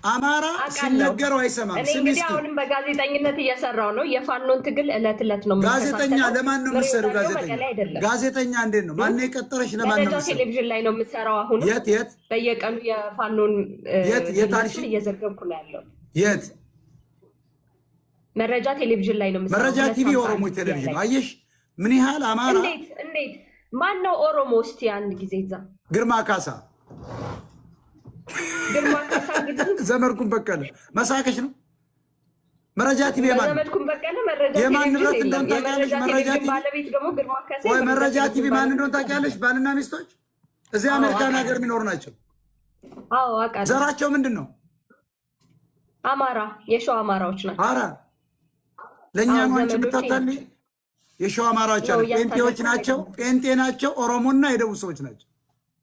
አማራ አውቃለሁ። ሲነገረው አይሰማም። እኔ ስሚ እንግዲህ እስኪ አሁንም በጋዜጠኝነት እየሰራው ነው። የፋኖን ትግል እለት እለት ነው ጋዜጠኛ የምከታተለው። ለማን ነው ምሬ የምትሰሪው? ወዳጆ ጋዜጠኛ መቀሌ አይደለም፣ ጋዜጠኛ እንዴት ነው? ማነው የቀጠረሽ? ለማን ነው መረጃ የምትሰሪው? ቴሌቪዥን ላይ ነው የምሰራው። አሁንም የት የት በየቀኑ የፋኖን የት የት አልሽ? ትግሎችን እየዘገብኩ ነው ያለው። የት መረጃ ቴሌቪዥን ላይ ነው የምሰራው። መረጃ ቲቪ 251 የኦሮሞ ሚዲያ ቴሌቪዥን ላይ። አየሽ ምን ያህል አማራ እንዴት እንዴት ማን ነው ኦሮሞ? እስቲ አንድ ጊዜ እዛ ግርማ ካሳ፣ ግርማ ካሳ እንግዲህ ዘመድኩን በቀለ መሳከሽ ነው። መረጃ ቲቪ የማን ነው? በዘመድኩን በቀለ መረጃ የማን ቴሌቪዥን ንብረት የለም። እንደሆነ ታውቂያለሽ? የመረጃ መረጃ ቴሌቪዥን ቲቪ ባለቤት ደግሞ ግርማ ካሳ ወይ የመረጃ መረጃ ቲቪ ቴሌቪዥን ማን ባለቤት እንደሆነ ታውቂያለሽ? ባልና ሚስቶች እዚህ አዎ አሜሪካን አውቃለሁ። ሀገር የሚኖሩ ናቸው። አዎ አውቃለሁ። ዘራቸው ምንድን ነው? አማራ፣ የሸዋ አማራዎች ናቸው። አራ ለእኛ አዎ ነው አንቺ ዘመዶቼ የምታታልኝ። ናቸው። የሸዋ አማራዎች ነው አሉ። ጴንጤዎች እያታለልኩ ናቸው። አይደለም። ጴንጤ ናቸው። ኦሮሞና የደቡብ ሰዎች ናቸው።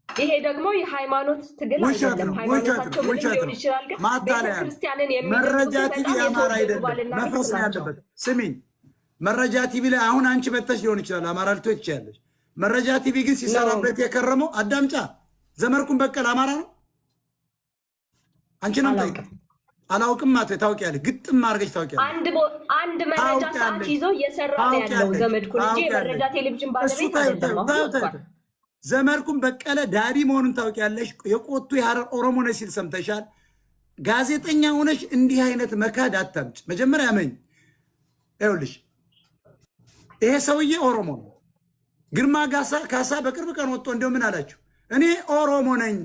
ይሄ ደግሞ የሃይማኖት ትግል ውሸት አይደለም። ነው፣ ውሸት ነው፣ ሃይማኖታቸው ምንም ውሸት ሊሆን ነው። ይችላል፣ ግን ማታለያ ነው። ቤተክርስቲያንን የሚደግፉ መረጃ ቲቪ በጣም የአማራ የተወደዱ አይደለም፣ ባልና ሚስት መፍረስ ነው ናቸው። ያለበት። ስሚኝ፣ መረጃ ቲቪ ላይ አሁን አንቺ መተሽ ሊሆን ይችላል፣ አማራ ልትሆን ትችያለሽ። መረጃ ቲቪ ግን ነው ሲሰራበት የከረመው አዳምጫ ዘመድኩን በቀለ አማራ ነው። አንቺ ነው የምጠይቀው። አላውቅም። አላውቅም አትበይ፣ ታውቂያለሽ። ግጥም አድርገሽ ታውቂያለሽ። አንድ መረጃ ሰዓት ታውቂያለሽ፣ ይዞ እየሰራ ነው ያለው ታውቂያለሽ፣ ዘመድኩን እንጂ የመረጃ ታውቂያለሽ። ቴሌቪዥን እሱ ባለቤት ታዩ ታዩ አይደለም። አሁን ታዩ ወጥቷል። ታዩ ዘመድኩን በቀለ ዳዲ መሆኑን ታውቂያለሽ። የቆቱ የሐረር ኦሮሞ ነች ሲል ሰምተሻል። ጋዜጠኛ ሆነሽ እንዲህ አይነት መካድ አታምጭ። መጀመሪያ መኝ ይኸውልሽ፣ ይሄ ሰውዬ ኦሮሞ ነው። ግርማ ካሳ በቅርብ ቀን ወጥቶ እንደው ምን አላችሁ? እኔ ኦሮሞ ነኝ።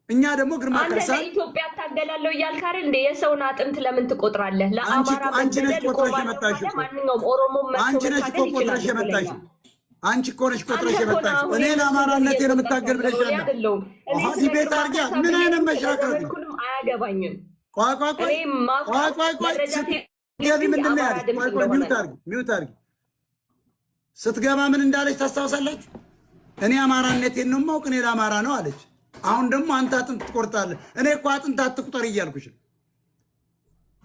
እኛ ደግሞ ግርማ አንተ ካሳ ለኢትዮጵያ እታገላለሁ እያልክ አይደል እንዴ? የሰውን አጥንት ለምን ትቆጥራለህ? አንቺ ለአማራ እኮ አንቺ ነሽ መበደል ቆጥረሽ እቆማለሁ የመጣሽው ካለ እኮ ማንኛውም ኦሮሞ መጥቶ አንቺ ነሽ እኮ መታገል ቆጥረሽ ይችላል እኮ ለኛ። የመጣሽው። አንቺ እኮ ነሽ አንተ ቆጥረሽ እኮ ነህ የመጣሽው። አሁን እኔ የእነሱን ለአማራነቴ ነው እየቆጠርክ የምታገል ያለው፣ እኔ ብለሻል። አይደለሁም። እኔ አሃ ስለ debate ግርማ አድርጊያ። ካሳ ምን ብዬ አይነት ስለ መሻከር ነው? ዘመድኩንም አያገባኝም። ቆይ ቆይ እኔ ቆይ የማውቀው ቆይ ቆይ ቆይ መረጃ ስትገቢ ቴሌቪዥን ምንድን ነው የአማራ ያለች? ድምፅ ቆይ ቆይ እንደሆነ mute ነው። አድርጊ፣ mute አድርጊ። ስትገባ ምን እንዳለች ታስታውሳላችሁ? እኔ አማራነቴን ነው የማውቅ፣ እኔ ለአማራ ነው አለች። አሁን ደግሞ አንተ አጥንት ትቆርጣለህ። እኔ እኮ አጥንት አትቁጠር እያልኩሽ ነው።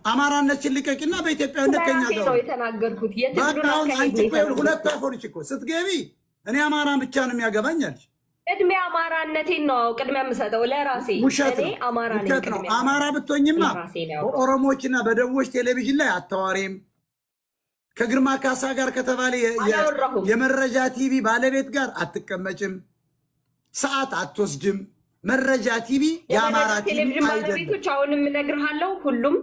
አማራነትሽን ልቀቂና በኢትዮጵያዊነት ከኛ ለራሴ ጋር ነው ሁኚ። የተናገርኩት። በቃ የትግሉን አሁን አካሄድ አንቺ ነው እኮ ይኸውልህ ሁለት የተናገርኩት። አይሆንሽ እኮ ስትገቢ እኔ አማራን ብቻ ነው የሚያገባኝ አለች። ቅድሚያ አማራነቴን ነው ቅድሚያ የምሰጠው ለራሴ። ውሸት እኔ ነው፣ አማራ ነኝ። ውሸት ነው። ቅድሚያ አማራ ብትሆኝማ ለራሴ ነው ያወራሁት። በኦሮሞዎችና በደቡቦች ቴሌቪዥን ላይ አታዋሪም። ከግርማ ካሳ ጋር ከተባለ አላወራሁም። የመረጃ ቲቪ ባለቤት ጋር አትቀመጭም፣ ሰዓት አትወስጅም። መረጃ ቲቪ የአማራ የመረጃ ቲቪ ቴሌቪዥን አይደለም። ባለቤቶች አሁንም እነግርሃለሁ፣ ሁሉም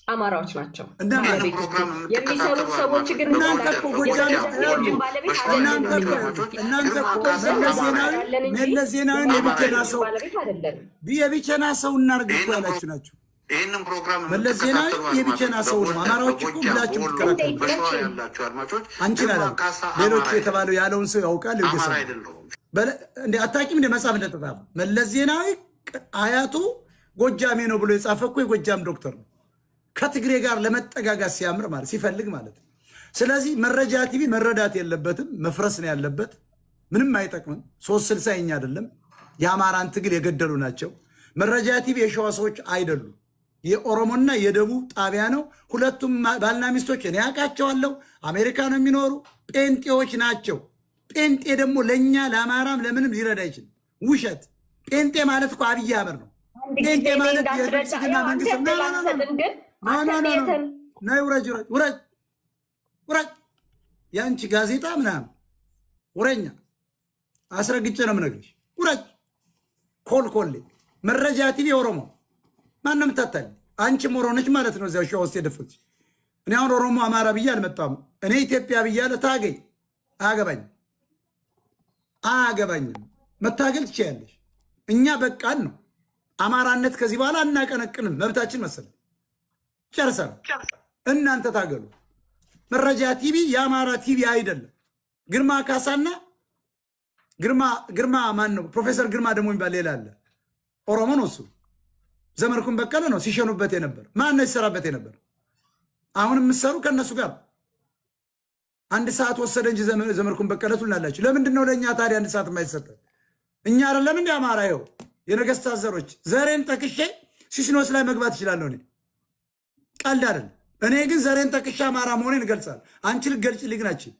አማራዎች ናቸው እነማን? ባለቤቶቹ። ፕሮግራም የሚሰሩት የምትከታተሉ ሰዎች ግን እናንተ እኮ ጎጃም የመረጃ ቴሌቪዥን ባለቤት እናንተ አይደለም። እኮ እኛ እናንተ እኮ ተወሰነ መለስ አማራ ዜናዊ ያለን እንጂ መለስ ዜናዊን የመረጃ የቢቸና ቴሌቪዥን ሰው ባለቤት አይደለንም። የቢቸና ሰው እናርግ እኮ ያላችሁ ናችሁ። ይህንን ፕሮግራም መለስ ዜናዊ የምትከታተሉ የቢቸና አድማጮች ሰው ነው። በጎንደር፣ አማራዎች እኮ በጎጃም፣ ብላችሁ በወሎ፣ የምትከራከሩ እንዴት? በሸዋ መቼ? ያላችሁ አድማጮች አንቺን ግርማ አላለም። ካሳ ሌሎቹ አማራ የተባለው ያለውን ሰው ያውቃል። አማራ ይገሰል አይደለሁም። እንደ አታውቂም እንደ መጽሐፍ እንደተጻፈ መለስ ዜናዊ አያቱ ጎጃሜ ነው ብሎ የጻፈ እኮ የጎጃም ዶክተር ነው። ከትግሬ ጋር ለመጠጋጋት ሲያምር ማለት ሲፈልግ ማለት ነው። ስለዚህ መረጃ ቲቪ መረዳት የለበትም፣ መፍረስ ነው ያለበት። ምንም አይጠቅምም። 360 የኛ አይደለም። የአማራን ትግል የገደሉ ናቸው። መረጃ ቲቪ የሸዋ ሰዎች አይደሉም። የኦሮሞና የደቡብ ጣቢያ ነው። ሁለቱም ባልና ሚስቶች እኔ ያውቃቸዋለሁ። አሜሪካ ነው የሚኖሩ፣ ጴንጤዎች ናቸው። ጴንጤ ደግሞ ለእኛ ለአማራም ለምንም ሊረዳ አይችልም። ውሸት። ጴንጤ ማለት እኮ አብይ አህመድ ነው። አንድ ጴንጤ ጊዜ እኔ ማለት እንዳስረዳ የብልጽግና ያው አንተ መንግስት እድል ና ና ና አልሰጥም፣ ግን ና አንተ ና ና የትን ነይ ውረጅ፣ ውረጅ፣ ውረጅ፣ ውረጅ። የአንቺ ጋዜጣ ምናምን ውረኛ፣ አስረግጬ ነው የምነግርሽ። ውረጅ። ኮልኮሌ መረጃ ቲቪ ኦሮሞ ማን ነው የምታታል? አንቺም ኦሮሞ ነች ማለት ነው። እዚያ ሸዋ ውስጥ የደፈች እኔ አሁን ኦሮሞ አማራ ብዬ አልመጣም። እኔ ኢትዮጵያ ብያለሁ። ታገኝ። አያገባኝም፣ አያገባኝም። መታገል ትችያለሽ። እኛ በቃን ነው አማራነት ከዚህ በኋላ አናቀነቅንም። መብታችን መሰለኝ። ጨርሰናል። እናንተ ታገሉ። መረጃ ቲቪ የአማራ ቲቪ አይደለም። ግርማ ካሳና ግርማ ግርማ ማን ነው? ፕሮፌሰር ግርማ ደግሞ የሚባል ሌላ አለ። ኦሮሞ ነው እሱ። ዘመድኩን በቀለ ነው ሲሸኑበት የነበር። ማን ነው ሲሰራበት የነበር? አሁን የምትሰሩ ከእነሱ ጋር አንድ ሰዓት ወሰደ እንጂ ዘመድኩን በቀለ ትሉናላችሁ። ለምንድን ነው ለእኛ ታዲያ አንድ ሰዓት የማይሰጠን? እኛ አይደለም እንደ አማራ ይኸው የነገስታት ዘሮች ዘሬን ጠቅሼ ሲሲኖስ ላይ መግባት እችላለሁ። እኔ ቀልድ አይደለም። እኔ ግን ዘሬን ጠቅሼ አማራ መሆኔን እገልጻለሁ። አንቺ ልትገልጪልኝ ግን አትችይም።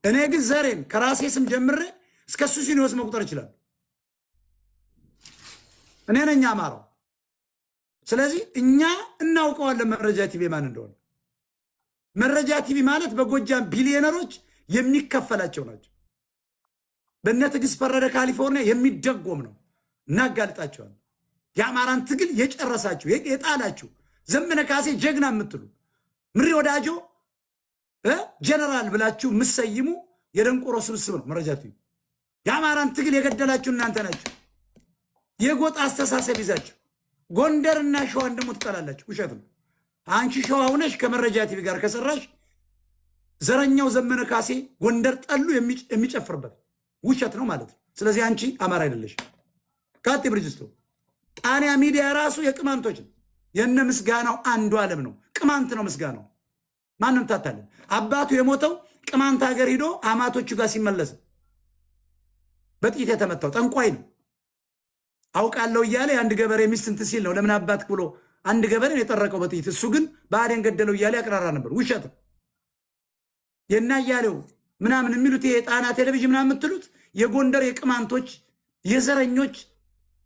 እኔ ግን ዘሬን ከራሴ ስም ጀምሬ እስከ ሱሲኒዮስ መቁጠር እችላለሁ። እኔ ነኝ አማራው። ስለዚህ እኛ እናውቀዋለን መረጃ ቲቪ ማን እንደሆነ። መረጃ ቲቪ ማለት በጎጃም ቢሊዮነሮች የሚከፈላቸው ናቸው። በእነ ትዕግስት ፈረደ ካሊፎርኒያ የሚደጎም ነው። እናጋልጣቸዋለን። የአማራን ትግል የጨረሳችሁ የጣላችሁ፣ ዘመነ ካሴ ጀግና የምትሉ፣ ምሬ ወዳጆ ጀነራል ብላችሁ የምትሰይሙ የደንቆሮ ስብስብ ነው መረጃ ቲቪ። የአማራን ትግል የገደላችሁ እናንተ ናችሁ። የጎጥ አስተሳሰብ ይዛችሁ ጎንደርና ሸዋን ደግሞ ትጠላላችሁ። ውሸት ነው። አንቺ ሸዋ ሆነሽ ከመረጃ ቲቪ ጋር ከሰራሽ ዘረኛው ዘመነ ካሴ ጎንደር ጠሉ የሚጨፍርበት ውሸት ነው ማለት ነው። ስለዚህ አንቺ አማራ አይደለሽ። ካቴ ብርጅስቶ ጣንያ ሚዲያ ራሱ የቅማንቶች ነው። የነ ምስጋናው አንዱ ዓለም ነው። ቅማንት ነው ምስጋናው። ማንም ታታለን። አባቱ የሞተው ቅማንት ሀገር ሂዶ አማቶቹ ጋር ሲመለስ በጥይት የተመታው ጠንቋይ ነው። አውቃለሁ እያለ የአንድ ገበሬ ሚስት እንትን ሲል ነው ለምን አባት ብሎ አንድ ገበሬን የጠረቀው በጥይት። እሱ ግን ብአዴን ገደለው እያለ ያቅራራ ነበር። ውሸት ነው። የና እያሌው ምናምን የሚሉት ይሄ ጣና ቴሌቪዥን ምናምን የምትሉት የጎንደር የቅማንቶች የዘረኞች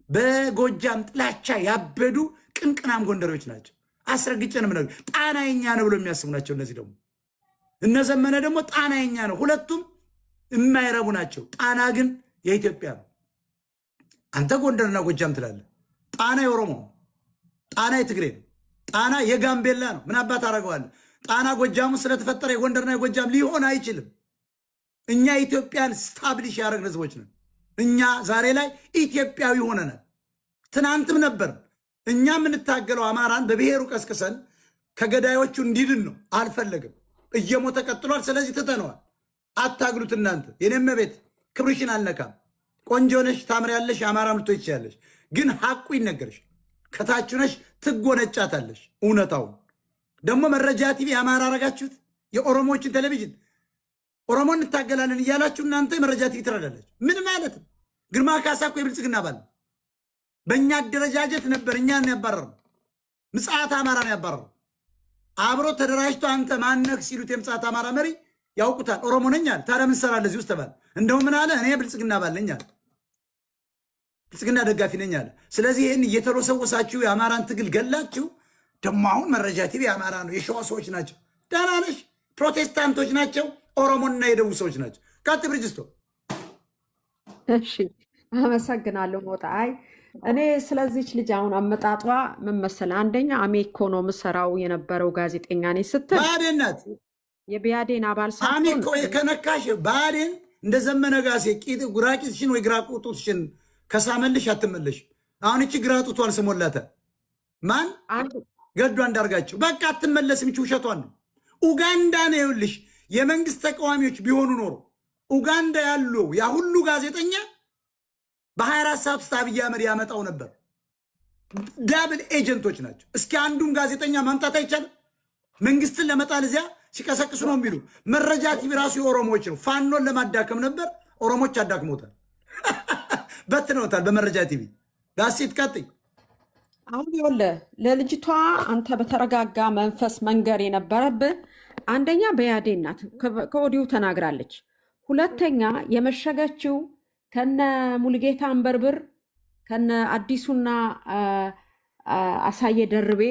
በጎጃም ጥላቻ ያበዱ ቅንቅናም ጎንደሬዎች ናቸው። አስረግጬ ነው የምነግርህ። ጣና የኛ ነው ብሎ የሚያስቡ ናቸው። እነዚህ ደግሞ እነ ዘመነ ደግሞ ጣና የኛ ነው። ሁለቱም የማይረቡ ናቸው። ጣና ግን የኢትዮጵያ ነው። አንተ ጎንደርና ጎጃም ትላለህ። ጣና የኦሮሞ ነው። ጣና የትግሬ ነው። ጣና የጋምቤላ ነው። ምን አባት አደርገዋለሁ? ጣና ጎጃሙ ስለተፈጠረ የጎንደርና የጎጃም ሊሆን አይችልም። እኛ ኢትዮጵያን establish ያደረግን ህዝቦች ነን። እኛ ዛሬ ላይ ኢትዮጵያዊ ሆነናል። ትናንትም ነበር። እኛ የምንታገለው አማራን በብሔሩ ቀስቅሰን ከገዳዮቹ እንዲድን ነው። አልፈለግም። እየሞተ ቀጥሏል። ስለዚህ ትተነዋል። አታግሉት እናንተ። የኔም ቤት ክብርሽን አልነካም። ቆንጆ ነሽ፣ ታምሪያለሽ፣ የአማራ ምልቶ ይችያለሽ። ግን ሐቁ ይነገርሽ። ከታች ነሽ፣ ትጎነጫታለሽ። እውነታውን ደግሞ መረጃ ቲቪ የአማራ አረጋችሁት። የኦሮሞዎችን ቴሌቪዥን ኦሮሞ እንታገላለን እያላችሁ እናንተ የመረጃ ቲቪ ትረዳለች። ምን ማለት ነው? ግርማ ካሳ እኮ የብልጽግና አባል ነው። በእኛ አደረጃጀት ነበር እኛን ያባረረው። ምጽአተ አማራ ነው ያባረረው። አብሮ ተደራጅቶ አንተ ማነህ ሲሉት የምጽአተ አማራ መሪ ያውቁታል። ኦሮሞ ነኝ አለ። ታዲያ ምን ትሰራለህ እዚህ ውስጥ ተባለ። እንደውም ምን አለ? እኔ ብልጽግና አባል ነኝ አለ። ብልጽግና ደጋፊ ነኝ አለ። ስለዚህ ይህን እየተሎሰወሳችሁ የአማራን ትግል ገላችሁ። ደግሞ አሁን መረጃ ቲቪ የአማራ ነው፣ የሸዋ ሰዎች ናቸው። ደህና ነሽ። ፕሮቴስታንቶች ናቸው፣ ኦሮሞና የደቡብ ሰዎች ናቸው። ቀጥ ብርጅስቶ። እሺ አመሰግናለሁ ሞጣ። አይ እኔ ስለዚች ልጅ አሁን አመጣጧ ምን መሰለህ፣ አንደኛ አሜኮ ነው የምሰራው የነበረው ጋዜጠኛ ነኝ ስትል ብአዴን ናት። የብአዴን አባል ሳትሆን አሜኮ ከነካሽ ብአዴን እንደ ዘመነ ጋሴ ቂጥ ግራ ቂጥሽን ወይ ግራ ጡትሽን ከሳመልሽ አትመለሽ። አሁን እቺ ግራ ጡቷን ስሞላታል። ማን አንድ ገዱ አንዳርጋቸው በቃ አትመለስም። ይቺ ውሸቷን ነው። ኡጋንዳ ነው ይኸውልሽ፣ የመንግስት ተቃዋሚዎች ቢሆኑ ኖሮ ኡጋንዳ ያሉ ያ ሁሉ ጋዜጠኛ በ24 ሰዓት ውስጥ አብይ አህመድ ያመጣው ነበር። Double agent ኦች ናቸው። እስኪ አንዱን ጋዜጠኛ ማምጣት አይቻልም? መንግስትን ለመጣል እዚያ ሲቀሰቅሱ ነው የሚሉ። መረጃ ቲቪ ራሱ የኦሮሞዎች ነው። ፋኖን ለማዳከም ነበር። ኦሮሞች አዳክመውታል፣ በትነውታል። በመረጃ ቲቪ ዳሴት ቀጥይ። አሁን ይኸውልህ ለልጅቷ አንተ በተረጋጋ መንፈስ መንገር የነበረብህ አንደኛ ብአዴን ናት፣ ከወዲሁ ተናግራለች። ሁለተኛ የመሸገችው ከነ ሙሉጌታ አንበርብር ከነ አዲሱና አሳየ ደርቤ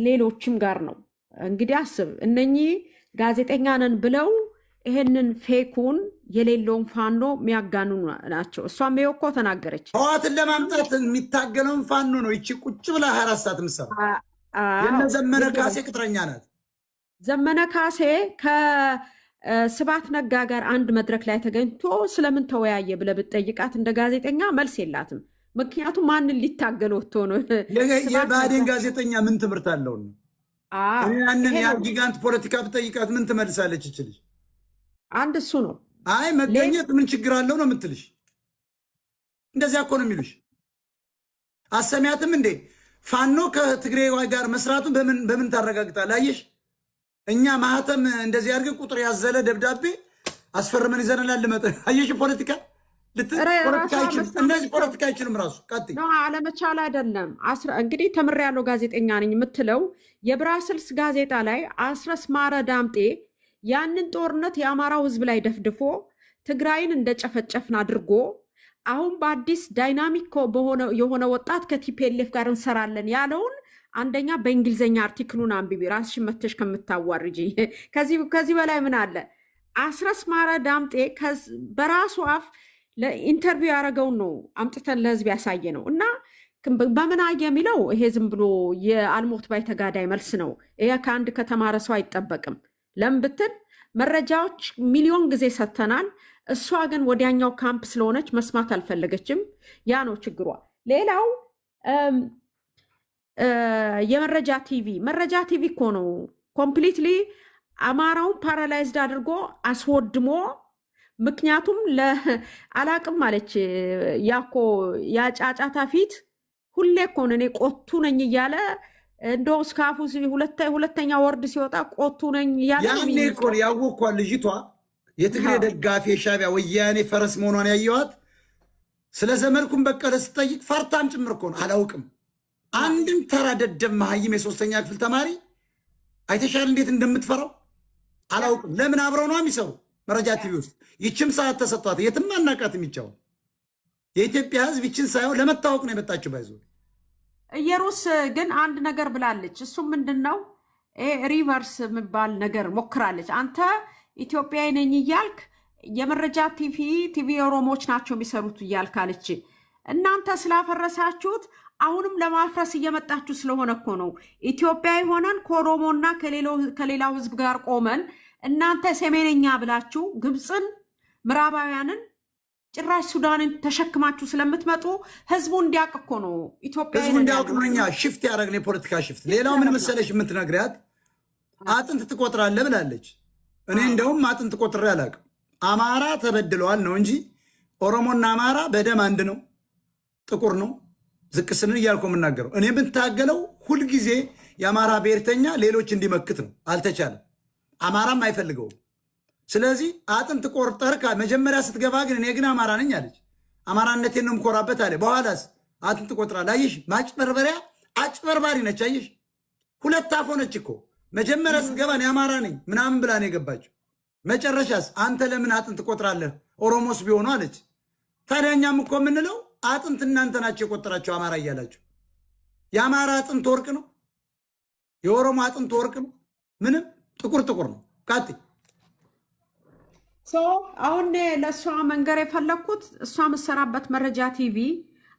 ሌሎችም ጋር ነው። እንግዲህ አስብ፣ እነኚህ ጋዜጠኛ ነን ብለው ይሄንን fake ኡን የሌለውን ፋኖ የሚያጋኑ ናቸው። እሷም ይኸው እኮ ተናገረች። ህወሓትን ለማምጣት የሚታገለውን ፋኖ ነው። ይቺ ቁጭ ብላ 24 ሰዓት የምትሰራው የነ ዘመነ ካሴ ቅጥረኛ ናት። ዘመነ ካሴ ከስብሐት ነጋ ጋር አንድ መድረክ ላይ ተገኝቶ ስለምን ተወያየ ብለህ ብትጠይቃት እንደ ጋዜጠኛ መልስ የላትም። ምክንያቱም ማንን ሊታገል ወጥቶ ነው? የብአዴን ጋዜጠኛ ምን ትምህርት አለው? ያንን ያን gigant ፖለቲካ ብጠይቃት ምን ትመልሳለች? ይችልሽ አንድ እሱ ነው። አይ መገኘት ምን ችግር አለው ነው የምትልሽ። እንደዚያ እኮ ነው የሚሉሽ። አሰሚያትም እንዴ ፋኖ ከትግሬ ጋር መስራቱን በምን ታረጋግጣለህ? አየሽ እኛ ማህተም እንደዚህ አድርገን ቁጥር ያዘለ ደብዳቤ አስፈርመን ይዘንላል። ልመጥ አየሽ ፖለቲካ እነዚህ ፖለቲካ አይችልም ራሱ ቀጥይ። አለመቻል አይደለም። እንግዲህ ተምሬያለሁ ጋዜጠኛ ነኝ የምትለው የብራስልስ ጋዜጣ ላይ አስረስ ማረ ዳምጤ ያንን ጦርነት የአማራው ሕዝብ ላይ ደፍድፎ ትግራይን እንደጨፈጨፍን አድርጎ አሁን በአዲስ dynamic በሆነ የሆነ ወጣት ከ TPLF ጋር እንሰራለን ያለውን አንደኛ በእንግሊዝኛ article ኡን አንብቢ፣ ራስሽን መተሽ ከምታዋርጂ። ከዚህ በላይ ምን አለ? አስረስ ማረ ዳምጤ በራሱ አፍ ለ interview ያደረገውን ነው አምጥተን ለህዝብ ያሳየ ነው። እና በምን አየ የሚለው ይሄ ዝም ብሎ የአልሞት ባይ ተጋዳይ መልስ ነው። ይሄ ከአንድ ከተማረ ሰው አይጠበቅም። ለምን ብትል መረጃዎች ሚሊዮን ጊዜ ሰጥተናል። እሷ ግን ወዲያኛው ካምፕ ስለሆነች መስማት አልፈለገችም። ያ ነው ችግሯ። ሌላው የመረጃ ቲቪ፣ መረጃ ቲቪ እኮ ነው completely አማራውን paralyzed አድርጎ አስወድሞ፣ ምክንያቱም አላቅም አለች። ያኮ ያጫጫታ ፊት ሁሌ እኮ ነው እኔ ቆቱ ነኝ እያለ እንደው እስከ አፉ ሁለተኛ word ሲወጣ ቆቱ ነኝ እያለ ነው ያኔ እኮ ነው ያወኳት ልጅቷ የትግሬ ደጋፊ የሻዕቢያ ወያኔ ፈረስ መሆኗን ያየኋት። ስለ ዘመድኩን በቀለ ስጠይቅ ፈርታም ጭምር እኮ ነው፣ አላውቅም። አንድም ተራ ደደብ መሀይም የሶስተኛ ክፍል ተማሪ አይተሻል እንዴት እንደምትፈራው? አላውቅም። ለምን አብረው ነው የሚሰሩ መረጃ ቲቪ ውስጥ። ይችም ሰዓት ተሰጥቷት የትም አናውቃት። የሚቻው የኢትዮጵያ ሕዝብ ይችን ሳይሆን ለመታወቅ ነው የመጣችው። ባይዞ ኢየሩስ ግን አንድ ነገር ብላለች። እሱም ምንድን ነው? Reverse የሚባል ነገር ሞክራለች። አንተ ኢትዮጵያዊ ነኝ እያልክ የመረጃ ቲቪ ኦሮሞዎች ናቸው የሚሰሩት እያልክ አለች። እናንተ ስላፈረሳችሁት አሁንም ለማፍረስ እየመጣችሁ ስለሆነ እኮ ነው። ኢትዮጵያዊ ሆነን ከኦሮሞና ከሌላው ህዝብ ጋር ቆመን እናንተ ሰሜነኛ ብላችሁ ግብፅን፣ ምዕራባውያንን፣ ጭራሽ ሱዳንን ተሸክማችሁ ስለምትመጡ ህዝቡ እንዲያውቅ እኮ ነው። ኢትዮጵያዊ ህዝቡ ነን እንዲያውቅ ነው ያልነው። እኛ shift ያደረግነው የፖለቲካ shift። ሌላው ምን መሰለሽ የምትነግሪያት አጥንት ትቆጥራለህ ብላለች። እኔ እንደውም አጥንት ቆጥሬ አላውቅም። አማራ ተበድለዋል ነው እንጂ ኦሮሞና አማራ በደም አንድ ነው፣ ጥቁር ነው። ዝቅ ስንል እያልኩ የምናገረው እኔ የምታገለው ሁልጊዜ የአማራ ብሔርተኛ ሌሎች እንዲመክት ነው። አልተቻለም። አማራም አይፈልገውም። ስለዚህ አጥንት ቆርጠር መጀመሪያ ስትገባ ግን እኔ ግን አማራ ነኝ አለች። አማራነቴን ነው የምኮራበት አለ። በኋላስ አጥንት ቆጥራል። አየሽ፣ ማጭበርበሪያ አጭበርባሪ ነች። አየሽ፣ ሁለት አፍ ሆነች እኮ። መጀመሪያ ስትገባ እኔ አማራ ነኝ ምናምን ብላ ነው የገባችው። መጨረሻስ አንተ ለምን አጥንት ቆጥራለህ ኦሮሞስ ቢሆኑ አለች። ታዲያ እኛም እኮ የምንለው አጥንት እናንተ ናቸው የቆጠራቸው አማራ እያላችሁ። የአማራ አጥንት ወርቅ ነው፣ የኦሮሞ አጥንት ወርቅ ነው። ምንም ጥቁር ጥቁር ነው። ቃጤ So አሁን ለእሷ መንገር የፈለግኩት እሷ የምትሰራበት መረጃ ቲቪ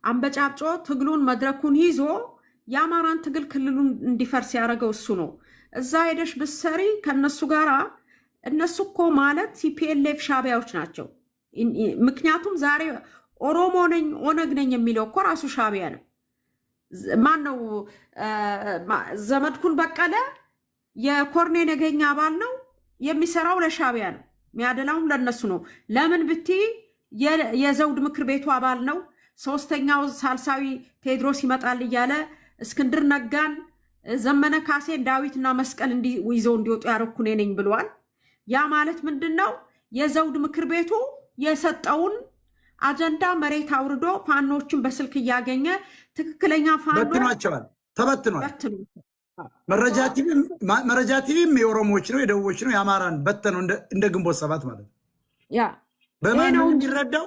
አንበጫብጮ ትግሉን መድረኩን ይዞ የአማራን ትግል ክልሉን እንዲፈርስ ያደረገው እሱ ነው። እዛ ሄደሽ ብትሰሪ ከእነሱ ጋራ እነሱ እኮ ማለት TPLF ሻቢያዎች ናቸው። ምክንያቱም ዛሬ ኦሮሞ ነኝ ኦነግ ነኝ የሚለው እኮ ራሱ ሻቢያ ነው። ማን ነው? ዘመድኩን በቀለ የኮርኔ ነገኛ አባል ነው። የሚሰራው ለሻቢያ ነው። የሚያደላውም ለነሱ ነው። ለምን ብቲ የዘውድ ምክር ቤቱ አባል ነው። ሶስተኛው ሳልሳዊ ቴዎድሮስ ይመጣል እያለ እስክንድር ነጋን፣ ዘመነ ካሴን፣ ዳዊትና መስቀል ይዘው እንዲወጡ ያደረኩ እኔ ነኝ ብሏል። ያ ማለት ምንድን ነው? የዘውድ ምክር ቤቱ የሰጠውን አጀንዳ መሬት አውርዶ ፋኖችን በስልክ እያገኘ ትክክለኛ ፋኖ በትኗቸዋል፣ ተበትኗል። በትኖ መረጃ ቲቪም የኦሮሞዎች ነው፣ የደቡቦች ነው፣ የአማራን በተነው እንደ ግንቦት ሰባት ማለት ነው። በማን ይሄ ነው ነው የሚረዳው?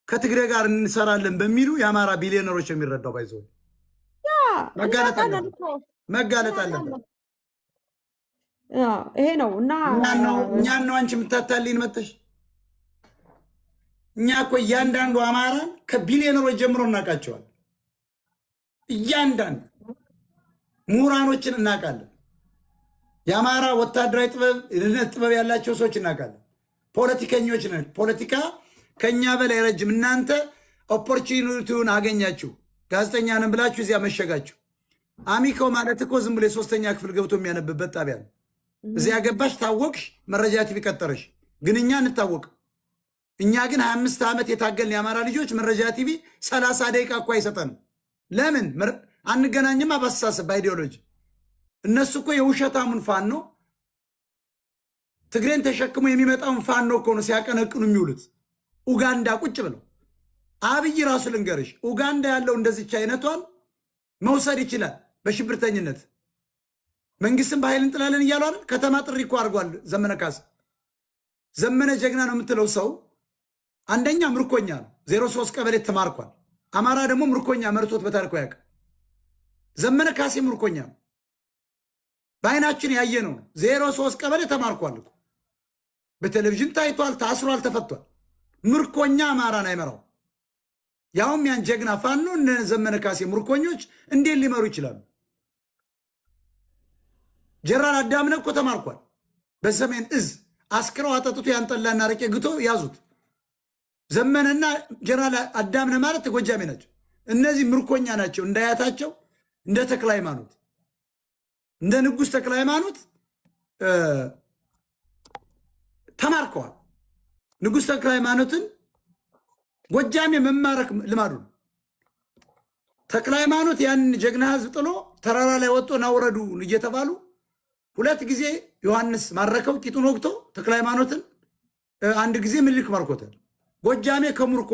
ከትግሬ ጋር እንሰራለን በሚሉ የአማራ ቢሊዮነሮች የሚረዳው ባይዘው መጋለጥ እናውቃለን አለበት፣ እኮ መጋለጥ አለበት። ይሄ ነው እና እኛን ነው አንቺ የምታታልይን መተሽ። እኛ እኮ እያንዳንዱ አማራን ከቢሊዮነሮች ጀምሮ እናውቃቸዋል። እያንዳንዱ ምሁራኖችን እናውቃለን። የአማራ ወታደራዊ ጥበብ፣ የደህንነት ጥበብ ያላቸው ሰዎች እናውቃለን። ፖለቲከኞች ነን። ፖለቲካ ከኛ በላይ ረጅም። እናንተ opportunity ውን አገኛችሁ፣ ጋዜጠኛ ነን ብላችሁ እዚያ መሸጋችሁ። አሚኮ ማለት እኮ ዝም ብሎ የሶስተኛ ክፍል ገብቶ የሚያነብበት ጣቢያ ነው። እዚያ ገባሽ፣ ታወቅሽ፣ መረጃ ቲቪ ቀጠረሽ። ግን እኛ እንታወቅ። እኛ ግን 25 ዓመት የታገልን የአማራ ልጆች መረጃ ቲቪ 30 ደቂቃ እኮ አይሰጠንም። ለምን አንገናኝማ? በአስተሳሰብ በ ideology። እነሱ እኮ የውሸታሙን ፋኖ ትግሬን ተሸክሞ የሚመጣውን ፋኖ እኮ ነው ሲያቀነቅኑ የሚውሉት ኡጋንዳ ቁጭ ብለው። አብይ ራሱ ልንገርሽ፣ ኡጋንዳ ያለው እንደዚች አይነቷን መውሰድ ይችላል በሽብርተኝነት። መንግስትን በኃይል እንጥላለን እያሉ አይደል? ከተማ ጥሪ እኮ አድርጓል ዘመነ ካሴ። ዘመነ ጀግና ነው የምትለው ሰው አንደኛ ምርኮኛ ነው። 03 ቀበሌ ተማርኳል። አማራ ደግሞ ምርኮኛ መርቶት በታሪኩ አያውቅም። ዘመነ ካሴ ምርኮኛ ነው። በአይናችን ያየነው ነው። 03 ቀበሌ ተማርኳል እኮ በቴሌቪዥን ታይቷል፣ ታስሯል፣ ተፈቷል። ምርኮኛ አማራን አይመራው። ያውም ያን ጀግና ፋኖ እነ ዘመነ ካሴ ምርኮኞች እንዴት ሊመሩ ይችላሉ? ጀነራል አዳምነ እኮ ተማርኳል። በሰሜን እዝ አስክረው አጠጥቶ ያንጠላና አረቄ ግቶ ያዙት። ዘመነና ጀነራል አዳምነ ማለት ጎጃሜ ናቸው። እነዚህ ምርኮኛ ናቸው። እንደ አያታቸው እንደ ተክለ ሃይማኖት እንደ ንጉሥ ተክለ ሃይማኖት ተማርከዋል። ንጉሥ ተክለ ሃይማኖትን ጎጃሜ መማረክ ልማዱ ነው። ተክለ ሃይማኖት ያንን ጀግና ሕዝብ ጥሎ ተራራ ላይ ወጥቶ ናውረዱ እየተባሉ ሁለት ጊዜ ዮሐንስ ማረከው ቂጡን ወግቶ ተክለ ሃይማኖትን፣ አንድ ጊዜ ምኒልክ ማርኮታል። ጎጃሜ ከምርኮ